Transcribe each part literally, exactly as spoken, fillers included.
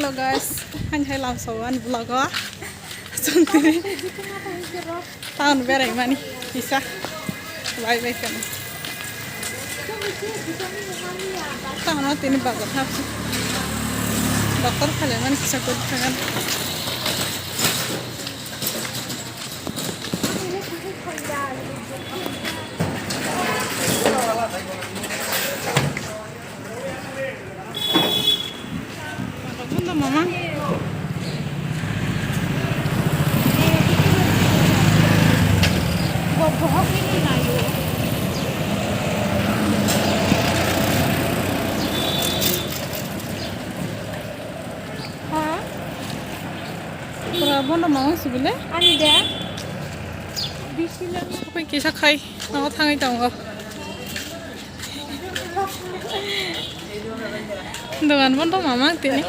Hello guys, hain hai lam sobo ani vlog o. Chwng tini town berai mani kisa bai bai kani. Town o tini bazar hapsi. Doctor khalai mani kisa kuri thangan. Ha? Pura bono mama sibile? Ani de. Bisi lang. Kisa khai, nogo thangwi tongo. Dogan bondo mama tini.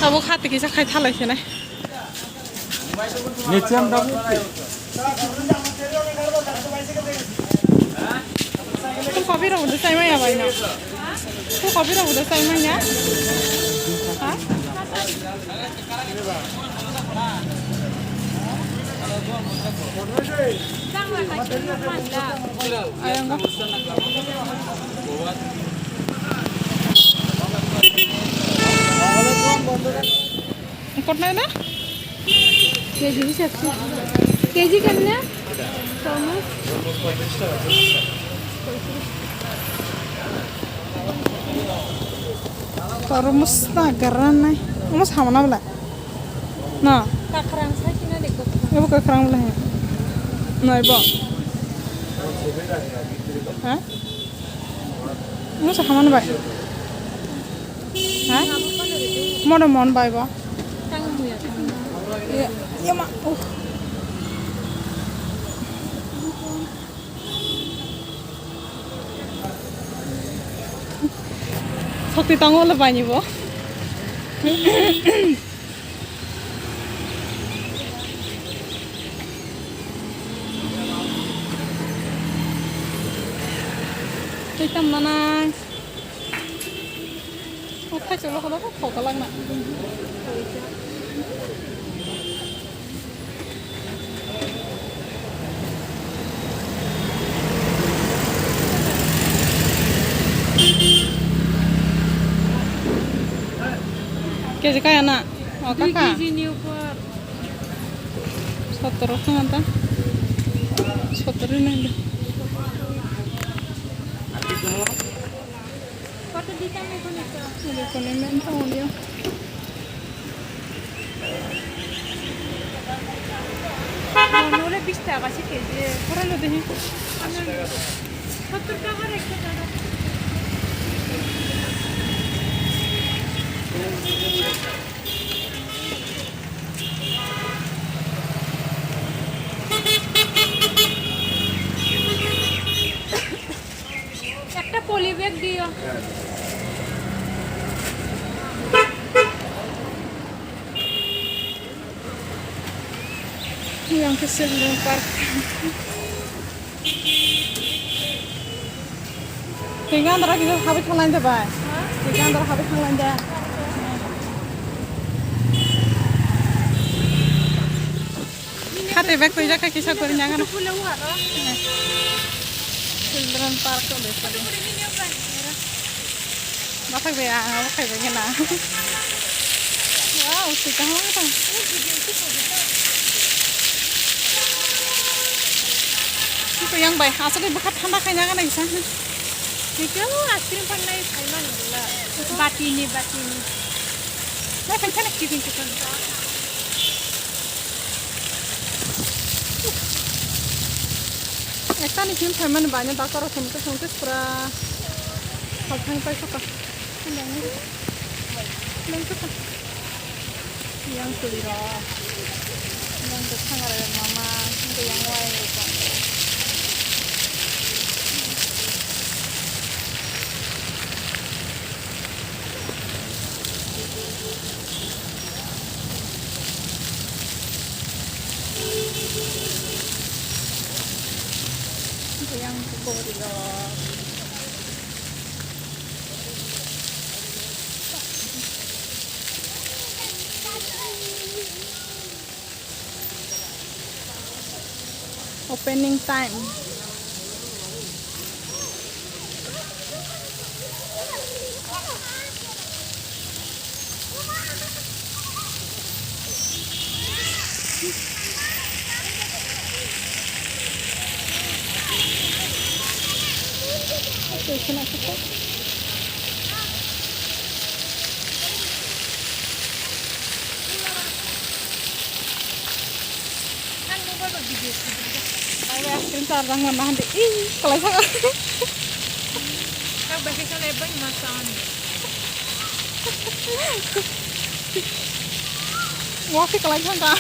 Abo khati kisa khai thalai se nai. Nicham dabu. Full copy rok udah saya maya bai na. Full copy rok udah saya maya. Ha? Ayang. Kot nai na? Keji hisab se. Keji kemne? Tormos? Tormos na garan nai. Tormos hamna bla. Na. Kakrang sai sina de kakrang. Ebo kakrang bla he. Nai bo. Ha? Musa haman bai. Ha? Mono mon bai bo. Ya, ya ma. Uh. Sokti tango le bai ni bo. Tei tam nanang. O thai cholo kono ko khoka langna. Keji kaya na? O kaka. Dui keji ni upor. Sotoro kha ta. Sotoro ni nang. Kota di kami pun itu. Ada kono men ta audio. Nole bis taka se keji. Pura lo dehi. Sottor taka ekta taka. একটা পলি ব্যাগ দিও। Yang ke Children Park. Twi gandra kisa habai thanglaide bai. Twi gandra habai thanglaide. Hati bag twi jakha kisa kori nyangana. Children park ko de. Bathak be ang abo khai bai na. Wow, sui tang tang. Sui yang bai asal ibu khat thanda khai na kana isa. Itu ice cream pan nai khai man dula. Bati ni, bati ni. Nai khai kana kibin kibin. Ekta ni film phaimani baino doctor rok thumkhe thumkhe pura halthang pai soka. Leng soka. Yang twi rok. Yang twi thang rok mama. Yang wai rok. Yang kukurio. Opening time. Ice cream charjak mano hande. Ih, kalai saka. Kak bai khe khalai bai ma sa ani. Wa khe kalai saka.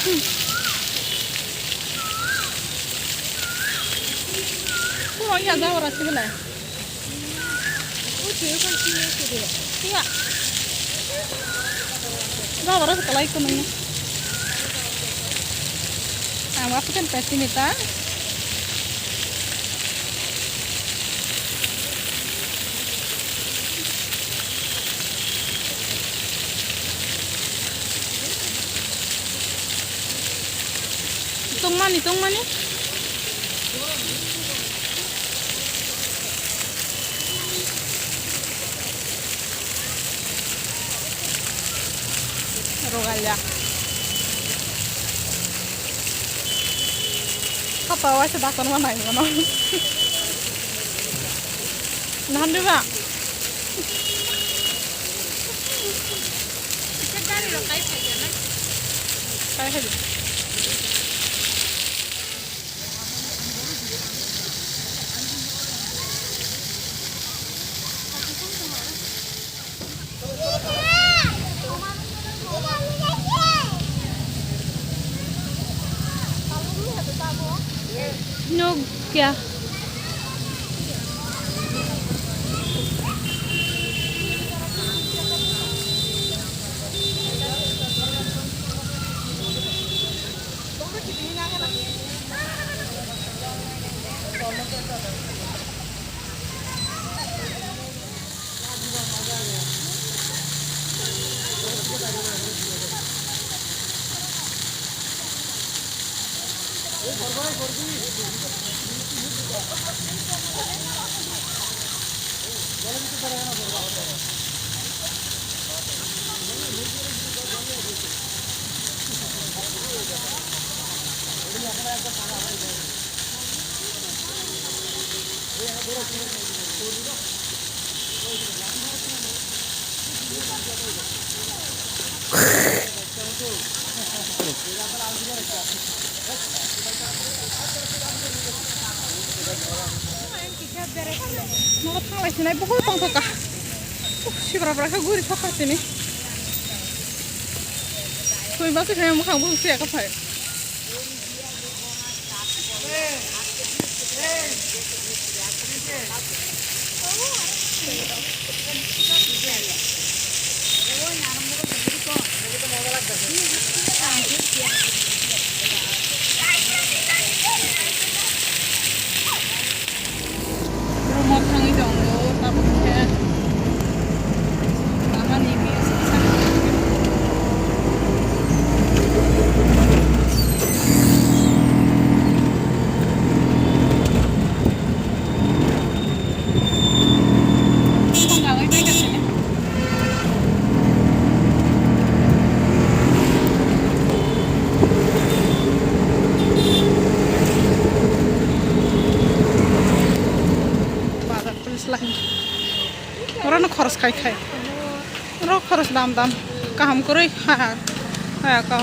Kuno ya jawara sibele. Iya. Jawara kalai kuno. Ang wa puten peti nita. Tongmani, tongmani. Rogalya. Khata waisa dakon ma nai mano. Nahan diba? Kai hai. Nugya. Nogo thanglai sinai buhur tongthok ka. Uk, sibra bra khe guri sokha sini. Sui basi khe mukhang buhur siya ka phai. Room-o thangwi tongo, tabuk khe mamani views. Bazar police line. Oro no khoros khai khai. Oro khoros dam dam. Kaham kwrwi ha ha. Ha ka.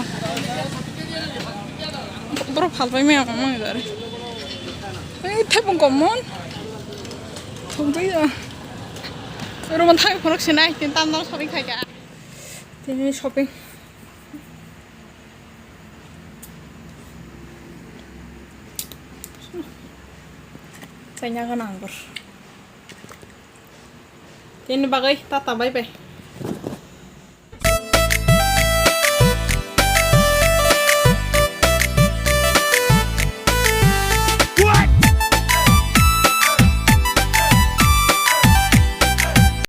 Boro phalpai maya mama gari. Ei thepung komon. Thongbai ya. Oro man thai phorok sinai tin tam dam shopping khai ka. Tini shopping. Tanya ka nangor. Tini bagwi tata bye bye.